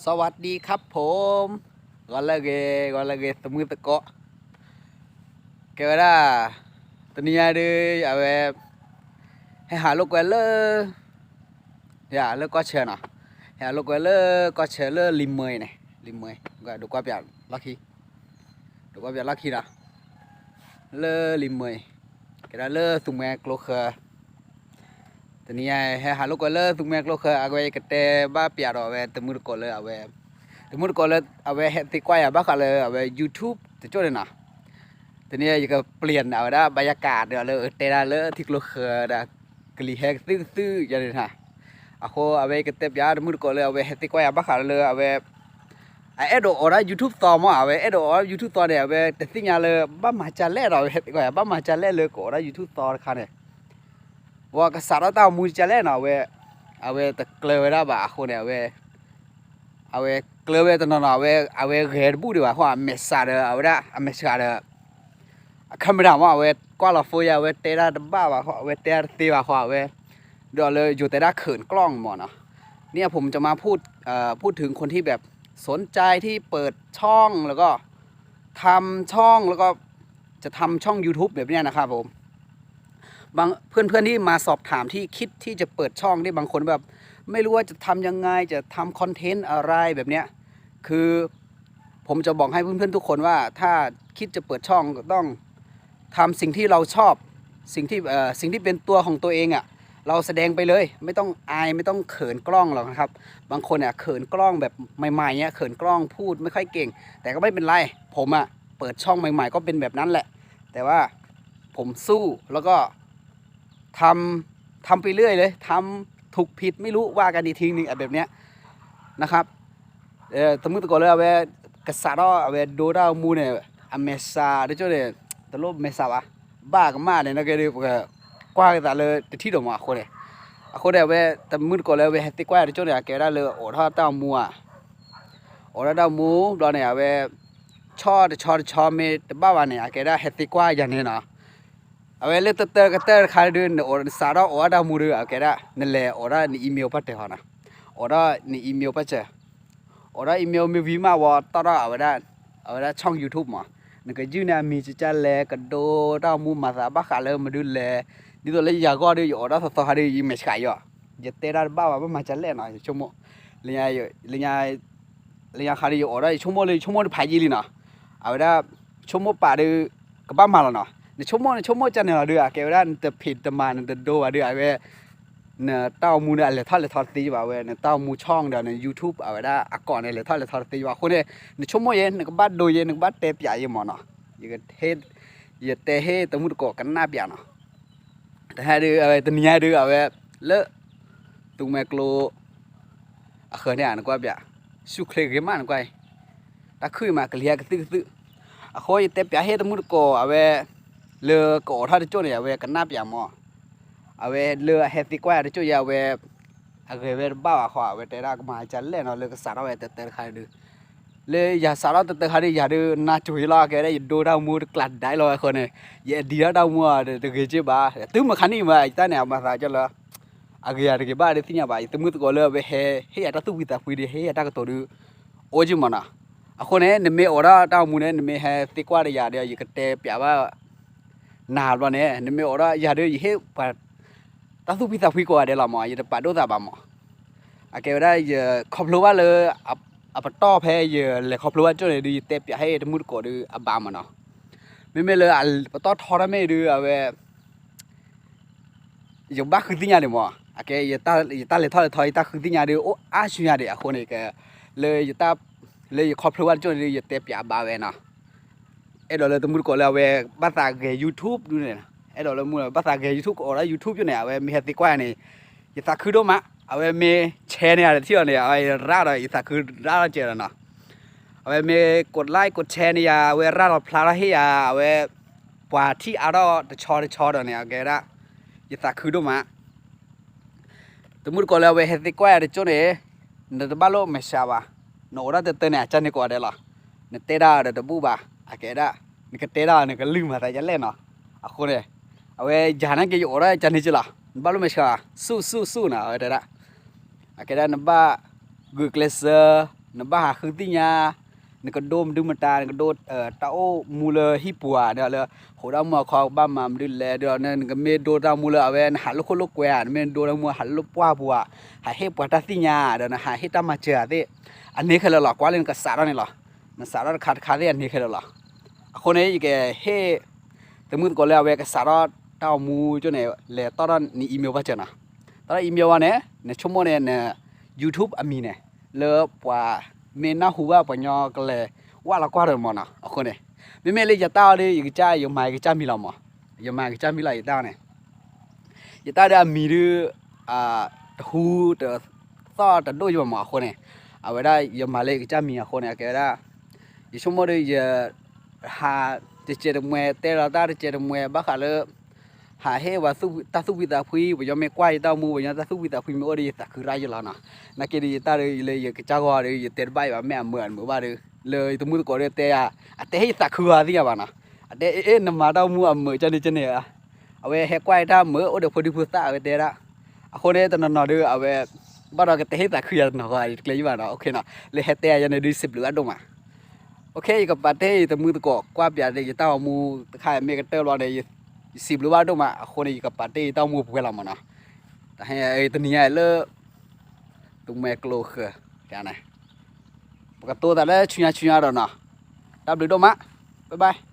สวัสดีครับผม ဂီၤလၢအဂ့ၤ ဂီၤလၢအဂ့ၤ သမုၢ်သကိး ကဲဝဲဒၣ် တနံၤညါဒုး အဝဲ ဟဲဟးလိာ်ကွဲလၢ ယၤလၢကီၢ်ဆၢနီၤ ဟဲဟးလိာ်ကွဲလၢကီၢ်ဆၢလၢလံာ်မွဲန့ၣ် လံာ်မွဲ ဒိးကွၢ်ပၠးလီၢ်ခံ ဒိးကွၢ်ပၠးလီၢ်ခံနီၤ လၢလံာ်မွဲ ကဲဒၣ်လၢသူမွဲကျိဃၢၤ တနံၤညါ ဟဲဟးလိာ်ကွဲလၢသူမွဲကျိဃၢၤ အဝဲယကတဲဘၣ်ပၠးဒီးအဝဲ သမုၢ်သကိးလၢအဝဲ သမုၢ်သကိးလၢအဝဲဟဲသံကွၢ်ယၤဘၣ်ဃးလၢအဝဲ YouTube တကၠိၢ်န့ၣ်နီၤ တနံၤညါ ယကပျဲၢ်အဝဲဒၣ် ဘၣ်ယကးဒီးလၢတဲဒၣ်လၢထံကျိဃၢၤဒီး ကလံၤဟဲကသုၣ်ကသုၣ်ယၤန့ၣ်နီၤ အဃိအဝဲယကတဲပၠးသမုၢ်သကိးလၢအဝဲဟဲသံကွၢ်ယၤဘၣ်ဃးလၢအဝဲ အအဲၣ်ဒိးအိးထီၣ် YouTube သီမး အဝဲအဲၣ်ဒိးအိးထီၣ် YouTube သီန့ၣ် အဝဲတသ့ၣ်ညါလၢ ဘၣ်မၤကလဲၣ်ဒီး အဝဲဟဲသံကွၢ်ယၤ ဘၣ်မၤကလဲၣ်လၢကအိးထီၣ် YouTube သီတခါန့ၣ် ဝဲကစးထီၣ်တၢ်အိၣ်မူကလဲၣ်နီၤ အဝဲ အဝဲတကျၢၤဝဲဒၣ်ဘၣ်အဃိန့ၣ် အဝဲ အဝဲကျၢၤဝဲတနီၤနီၤ အဝဲ အဝဲဂဲၤတဘူၣ်ဒံးဘၣ်ဃိ အမဲာ်ဆှးဒီး အဝဲဒၣ် အမဲာ်ဆှးဒီး အ camera မး အဝဲကွၢ်လီၤ phone ယၤ အဝဲတဲတၢ်တဘၣ်ဘၣ်ဃိ အဝဲတဲတၢ်တသ့ဘၣ်ဃိ အဝဲ ဒီးလၢယိၤတဲဒၣ် เขินกล้อง မးနီၤ นี่ผมจะมาพูดเอ่อพูดถึงคนที่แบบสนใจที่เปิดช่องแล้วก็ทำช่องแล้วก็จะทำช่อง YouTube แบบเนี้ยนะครับผม บางเพื่อนๆที่มาสอบถามที่คิดที่จะเปิดช่องนี่บางคนแบบไม่รู้ว่าจะทำยังไงจะทำคอนเทนต์อะไรแบบเนี้ยคือผมจะบอกให้เพื่อนๆทุกคนว่าถ้าคิดจะเปิดช่องก็ต้องทำสิ่งที่เราชอบสิ่งที่เอ่อสิ่งที่เป็นตัวของตัวเองอ่ะเราแสดงไปเลยไม่ต้องอายไม่ต้องเขินกล้องหรอกนะครับบางคนเนี่ยเขินกล้องแบบใหม่ๆเนี่ยเขินกล้องพูดไม่ค่อยเก่งแต่ก็ไม่เป็นไรผมอ่ะเปิดช่องใหม่ๆก็เป็นแบบนั้นแหละแต่ว่า ผมสู้แล้วก็ทำทำไปเรื่อยเลยทำถูกผิดไม่รู้ว่ากันอีกทีหนึ่งอะแบบเนี้ยนะครับသမုၢ်သကိးလၢအဝဲ ကစးထီၣ်အဝဲဒိတၢ်အိၣ်မူန့ၣ် အမဲာ်ဆှးတကၠိၢ်န့ၣ် တလိၣ်မဲာ်ဆှးဘၣ် ဘၣ်ကမၣ်န့ၣ် နာ်က့ဒုး ပကကွၢ်ကသးလၢတထံၣ်ဒီးမးအဃိန့ၣ် အဃိန့ၣ် အဝဲသမုၢ်သကိးလၢအဝဲဟဲသံကွၢ်တကၠိၢ်န့ၣ် အကဲဝဲဒၣ်လၢအိးထီၣ်တၢ်အိၣ်မူဧါ အိးထီၣ်တၢ်အိၣ်မူဘျီန့ၣ် အဝဲ ဆီတဆီတဆီမ့ၢ်တဘၣ်ဘၣ်န့ၣ် အကဲဒၣ်ဟဲသံကွၢ်ယၤန့ၣ်နီၤ အဝဲလၢတတၢတကတၢၢ်တခါဒုး နအိးနစးထီၣ်အိးထီၣ်တၢ်အိၣ်မူဒုး အကဲဒၣ် နလဲၤအိးထီၣ်န email ပှၢ်တၢၢ်ဟီနီၤ အိးထီၣ်န email ပှၢ်စၢၤ အိးထီၣ် email မ့ၢ်ဝံၤမးဝံၤတီၣ်ထီၣ်အဝဲဒၣ် အဝဲဒၣ် ช่อง YouTube မး နကယုၢ်န့ၢ်အမံၤကကလဲၣ် ကဒိတၢ်အိၣ်မူမၤသးဘၣ်ဃးလၢမနုၤလဲၣ် ဒ်သိးလၢယၤဂီၢ်ဒုး ယအိးထီၣ်သီသီခါဒုး ယမဲာ်ဆှးယီၤ ယတဲတၢ်တဘၣ်ဘၣ် ဘၣ်မၤကလဲၣ်နီၤ ယဆိကမိၣ် လၢညါ လၢညါခါဒုး ယအိးထီၣ်ယဆိကမိၣ်လၢယဆိကမိၣ်တဖးယံာ်လံနီၤ အဝဲဒၣ် ဆိကမိၣ်ပာ်ဒုး ကဘၣ်မၤလီၤနီၤ နဆိကမိၣ် နဆိကမိၣ်ကန့ၣ်လီၤဒုး အကဲဝဲဒၣ် နတဖံးတမၤ နတဒိဘၣ်ဒုး အဝဲ နတၢ်အိၣ်မူန့ၣ် အလဲၤထီၣ်လဲၤထီတသ့ဘၣ်ဝဲ နတၢ်အိၣ်မူ ช่อง ဒီးန YouTube အဝဲဒၣ်အကီၢ်န့ၣ် လဲၤထီၣ်လဲၤထီတသ့ဘၣ်အဃိန့ၣ် နဆိကမိၣ်ယဲ နကဘၣ်ဒိယဲ နကဘၣ်တဲပၠးယဲမးနီၤ ယကဟ့ၣ် ယတဲဟ့ၣ်သမုၢ်သကိးကနၣ်ပၠးနီၤ တဟဲဒုး အဝဲ တနံၤညါဒုး အဝဲ လၢ သူမဲကျိ အဃၢၤန့ၣ် နကွၢ်ပၠး ဆူၣ်ချ့ဂ့ၤမး နကွၢ်အံၤ တၢ်ခုၣ်အံၤမး ကလံၤဟဲကသုၣ်ကသုၣ် အဃိယတဲပၠးဟ့ၣ်သမုၢ်သကိး အဝဲ လၢကအိးထီၣ်တကၠိၢ်န့ၣ် အဝဲကနၣ်ပၠးမး အဝဲလၢအဟဲသံကွၢ်ယၤတကၠိၢ်ယဲ အဝဲ အဂဲၤဝဲတဘၣ်ဘၣ်ဃိ အဝဲတဲဒၣ်ကမၤကလဲၣ်နီၤ လၢကစးထီၣ်ဝဲတတၢတခါဒုး လၢယၤစးထီၣ်တတၢခါဒုး ယၤဒုး နၢ်စိၤယလီၤ အကဲဒၣ် ယဒိတၢ်အိၣ်မူတကျးဒၣ်လီၤဝဲအဃိန့ၣ် ယ edit ထီၣ်တၢ်အိၣ်မူအီၤ တဂ့ၤက့ဘၣ် တုၤမုၢ်ခါနံၣ်မး ယတၢ်န့ၣ် အမၤသးကၢလၢ အဂ့ၤယၤတဂ့ၤဘၣ်ဒုးသ့ၣ်ညါဘၣ် ယသမုၢ်သကိးလၢအဝဲဟဲ ဟ့ၣ်ယၤတၢ်သူၣ်ဖှံသးဖှံဒီး ဟ့ၣ်ယၤတၢ်ကတိၤဒုး အိၣ်က့မးနီၤ အဃိန့ၣ် နမ့ၢ်အိးထီၣ်တၢ်အိၣ်မူန့ၣ် နမ့ၢ်ဟဲသံကွၢ်ဒီးယၤဒီး ယကတဲပၠးဘၣ် နၤဘျီန့ၣ် နမ့ၢ်အိးထီၣ်ယၤဒီး ယဟ့ၣ်ပှၤ တၢ်သူၣ်ဖှံသးဖှံကိးဂၤဒဲးလီၤမး ယတပာ်ဒိၣ်သးဘၣ်မး အကဲဝဲဒၣ် ယခီဖျိဘၣ်လၢ အပတီၢ်ဖဲယလဲၤခီဖျိဘၣ်ကၠိၢ်န့ၣ်ဒုး ယတဲပၠးဟ့ၣ်တမုၢ်တကိးဒုးအဘၣ်မးနီၤ မ့မ့ၢ်လၢအပတီၢ်ထီထီၣ်မ့ၢ်ဒုး အဝဲ ယဘၣ်ဃုသ့ၣ်ညါဒံးမး အကဲ ယတၢ်လဲၤထီၣ်လဲၤထီ ယတၢ်ဃုသ့ၣ်ညါဒုး အိၣ်အါဆူညါဒံးအဃိန့ၣ် လၢယတၢ် လၢယခီဖျိဘၣ်တကၠိၢ်န့ၣ်ဒုး ယတဲပၠးအဘၣ်ဝဲနီၤ အဲၣ်ဒိးလၢတမုၢ်တကိးလၢအဝဲ ဘၣ်သးဂဲၤ YouTube ဒုးန့ၣ် အဲၣ်ဒိးလၢမုၢ်ဘၣ်သးဂဲၤ YouTube ကအိးထီၣ် YouTube ကၠိၢ်န့ၣ် အဝဲမ့ၢ်ဟဲသံကွၢ်န့ၣ် ယသးခုဒိၣ်မး အဝဲမ့ၢ် share န့ၢ်ယၤတထံၣ်အီၤန့ၣ် အဝဲရၣ်ဒီး ယသးခုရၣ်ထီၣ်ကဲဒီးနီၤ အဝဲမ့ၢ် กดไลค์ กดแชร์ န့ၢ်ယၤ အဝဲရၣ်ဒီးဖျါထီၣ်ဟ့ၣ်ယၤ အဝဲ ပှၤထံၣ်အါထီၣ်တဆီတဆီဒီးန့ၣ် အကဲဝဲဒၣ် ယသးခုဒိၣ်မး တမုၢ်တကိးလၢအဝဲဟဲသံကွၢ်ယၤတကၠိၢ်န့ၣ် နတဘၣ်လိၣ်မဲာ်ဆှးဘၣ် နအိးထီၣ်တတၢန့ၣ် အကၢန့ၢ်ကိးဂၤဒဲးလီၤ နတဲဒၣ်ဒီးတဘူၣ်ဘၣ် အကဲဒၣ် နကတဲဒၣ်နကလုၢ်မၤသးဒ်လဲၣ်နီၤ အဃိန့ၣ် အဝဲယၤနာ်က့ ယအိးထီၣ်အကၢန့ၢ်က့လီၤ နဘၣ်လိၣ်မဲာ်ဆှး ဆူၣ်ဆူၣ်ဆူၣ်နီၤ အဝဲတဲဒၣ် အကဲဒၣ်နဘၣ် ဂုာ်ကျဲးစၢး နဘၣ်ဟးဃုသ့ၣ်ညါ နကဒိမဒုမတၤ နကဒိတၢ်အိၣ်မူလၢဟံၣ်ပူၤဧါ ဒီးလၢ ဟိးတၢ်မူအခီကဘၣ်မၤမနုၤလဲၣ် ဒီးနကမ့ၢ်ဒိတၢ်မူလၢအဝဲ နဟးလိာ်ခိၣ်လိာ်ကွဲဧါ နမ့ၢ်ဒိတၢ်မူဟးလိာ်ပှၢ်ပူၤဧါ ဟးဟ့ၣ်ပှၤတၢ်သ့ၣ်ညါ ဒီးနဟးဟ့ၣ်တၢ်မၤစၢၤဧါသ့ၣ် အန့ၣ်ခဲလၢာ်လီၤ ကွၢ်လၢနကစးထီၣ်န့ၣ်လီၤ နစးထီၣ်တခါတခါသ့ၣ်အန့ၣ်ခဲလၢာ်လီၤ အဃိန့ၣ် ယကဟ့ၣ် တမုၢ်သကိးလၢအဝဲကစးထီၣ်တၢ်အိၣ်မူကၠိန့ၣ် လဲၤတီၣ်ထီၣ်န email ဘၣ်စၢၤနီၤ တီၣ်ထီၣ် email ဘၣ်န့ၣ် နဆိကမိၣ်န့ၣ် န YouTube အမံၤန့ၣ် လၢပှၤမ့ၢ်နၢ်ဟူဘၣ်ပှၤညီကလဲၤဝၢ်လီၤကွၢ်ဒီးမၢ်နီၤ အဃိန့ၣ် မ့မ့ၢ်လၢယတၢ်အီၤဒီး ယကစၢ်ယမၤယကစၢ်မံၤလီၤမၢ် ယမၤယကစၢ်မံၤလီၤ ယတၢ်အီၤန့ၣ် ယတၢ်ဒီးအမံၤဒုး တဟူတသီၣ်တဒိၣ်ယဘၣ်မၢ်အဃိန့ၣ် အဝဲဒၣ်ယမၤလၢယကစၢ်မံၤအဃိန့ၣ် အကဲဝဲဒၣ် ယဆိကမိၣ်ဒီးယ ဟးတစဲးတမှဲၤတဲလီၤတၢ်တစဲးတမှဲၤဘၣ်ဃးလၢ ဟးဟ့ၣ်ပှၤတၢ်သူၣ်ဖှံသးဖှံ ပှၤညီမ့ၢ်ကွၢ်ယတၢ်အိၣ်မူ ပှၤညီတၢ်သူၣ်ဖှံသးဖှံမ့ၢ်အိၣ်ဒီးယသးခုရၣ်ယလီၤနီၤ နာ်က့ဒီးယတၢ်ဒီးလၢယကစၢ်ဂီၤဒီး ယတဲတဘၣ်အံၤဘၣ် မ့ၢ်အမုာ်အမုာ်ဘၣ်ဒီး လၢယတမုၢ်သကိးဒီးတဲယၤ အတဲဟ့ၣ်ယသးခုဂီၤသ့ၣ်ညါဘၣ်နီၤ အတဲအ့ နမၤတၢ်အိၣ်မူအမုာ်ကန့ၣ်ကန့ၣ် အဝဲဟဲကွၢ်ယတၢ်မုာ် အိၣ်ဒီးဖိဒံဖိသၣ်အဝဲတဲဒၣ် အဃိန့ၣ်တနီၤနီၤဒီး အဝဲ ဘၣ်ဒီးကတဲဟ့ၣ်သးခုယၤတနီၤဂီၤ ယတကျဲၤယဘၣ်နီၤ လၢဟဲတဲယၤယဲန့ၣ်ဒုး စံးဘျုးအဒိၣ်မး ယကပာ်တ့ၢ်ယတမုၢ်သကိး ကွၢ်ပၠးဒီးယတၢ်အိၣ်မူတခါမ့ၢ်ကတၢၢ်ဘျီန့ၣ် ယစံးဘျုးဘၣ်ဒိၣ်မး အဃိန့ၣ် ယကပာ်တ့ၢ်ယတၢ်အိၣ်မူပှဲၤလီၤမၢ်နီၤ တဟဲတနံၤညါလၢ တမှဲၤကျိဃၢၤန့ၣ် ပကတိၤသးလၢဆူညါဆူညါဒီးနီၤ တၢ်ဘျုးဒိၣ်မး bye bye